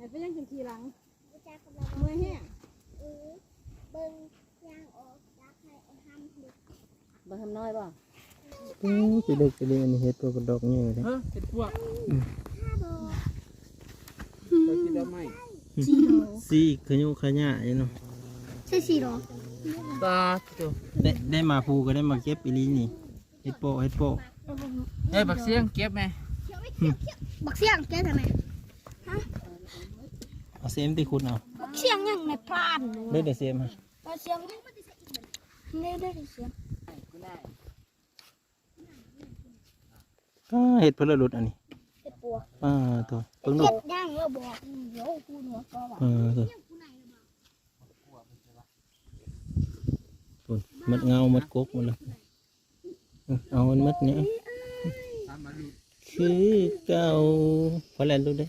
ເປັນຫຍັງຈຶ່ງຂີ່ຫຼັງ? ເມື່ອຍແຮງ. ເອີ ເບິ່ງ ຍ່າງອອກຈາກໄຮ່ອ້າຍຫຳ. ເບິ່ງຫຳນ້ອຍບໍ່? ໂອ້ ຊິເລິກອີ່ຫຼີ ອັນນີ້ເຫັດປວກກະດອກໃຫຍ່ແທ້. ເອີ ເຫັດປວກ. ອືມ ໄປກິນດອກໄມ້. ສີ່ໂລ ສີ່ ຂະຍຸຂະຍະຢູ່ເນາະ. ໃຊ່ສີ່ໂລ. ປາດໂທ້ ໄດ້ ໄດ້ມາພູກໍໄດ້ມາເກັບອີ່ຫຼີນີ້. ເຫັດເປາະ ເຫັດເປາະ. ເອີ ບັກຊຽງເກັບແມ່. ບັກຊຽງເກັບໃຫ້ແມ່. ເອົາເຊມຕິ ຂຸດເອົາ. ບັກຊຽງຫຍັງໃນພານ. ເດີ ເດີ ເຊມ. ບັກຊຽງ ເດີ ເດີ ເຊມ. ອ້າ ເຫັດເພິ່ນລະຫຼຸດອັນນີ້. ເຫັດປວກ. ອ້າ ໂທ້ ເບິ່ງດູ. ເຮັດຫຍັງລະບອກ. ເອີ ໂທ້ ພຸ້ນ ໝົດເຫງົາໝົດກົກໝົດລະ. ເອີ ເອົາມັນໝົດນີ້. ຄືເກົ່າ. ພໍແລ້ວລູກເດີ.